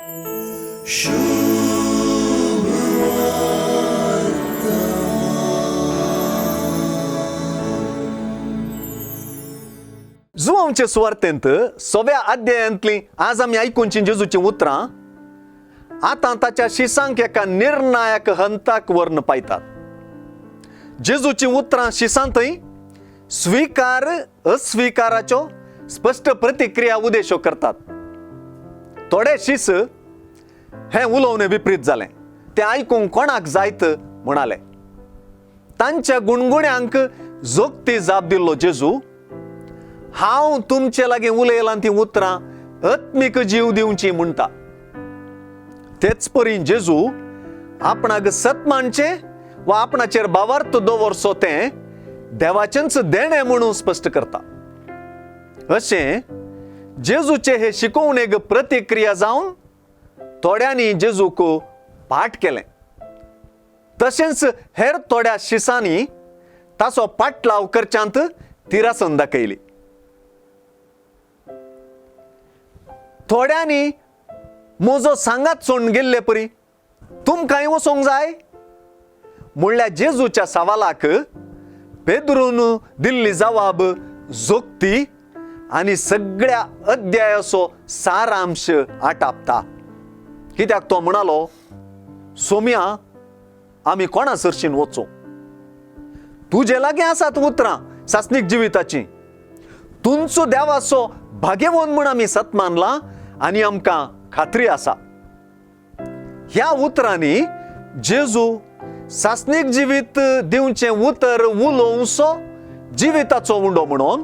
जुवांवचे सुवार्तेंत सव्या अध्यायांतलीं आज आमी आयकुचीं जेजूचीं उतरां आतां ताच्या शिसांक एका निर्णायक हंताक व्हरून पायतात. जेजूचीं उतरां शिसांतय स्विकार अस्विकाराच्यो स्पश्ट प्रतिक्रिया उद्देश्यो करतात. थोडे शीस हें उलोवणें विपरीत जालें, तें आयकूंक कोणाक जायत म्हणाले. तांच्या गुणगुण्यांक जोगती जाप दिल्लो जेजू, हांव तुमचे लागीं उलयलां तीं उतरां आत्मीक जीव दिवची म्हणटा. तेच परी जेजू आपणाक सत मानचें वा आपणाचेर भावार्थ दवरचो तें देवाचेंच देणें म्हणून स्पश्ट करता. अशें जेजूचे हे शिकोवणेक प्रतिक्रिया जावन थोड्यांनी जेजूक पाठ केलें, तशेंच हेर थोड्या शिसांनी ताचो पाटलाव करच्यांत तिरासन दाखयली. थोड्यांनी म्हजो सांगात सोडून गेल्ले परी तुमकांय वचोंक जाय म्हणल्यार जेजूच्या सवालाक पेद्रून दिल्ली जवाब जोगती आनी सगळ्या अध्यायाचो सारांश आटापता. कित्याक तो म्हणालो, सोम्या आमी कोणा सरशीन वचूं? तुजे लागीं आसात उतरां सासणीक जिविताचीं. तुमचो देवाचो भाग्यवंत म्हूण आमी सत मानलां आनी आमकां खात्री आसा. ह्या उतरांनी जेजू सासणीक जिवीत दिवचें उतर उलोवचो जिविताचो उंडो म्हणून,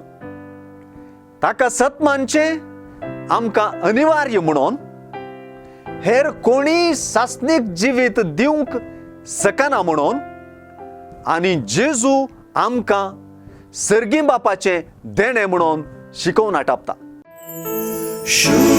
ताका सत मानचें आमकां अनिवार्य म्हणून, हेर कोणीय सासणीक जिवीत दिवंक शकना म्हणून, आनी जेजू आमकां सर्गी बापाचें देणें म्हणून शिकोवन आटापता. शुभ.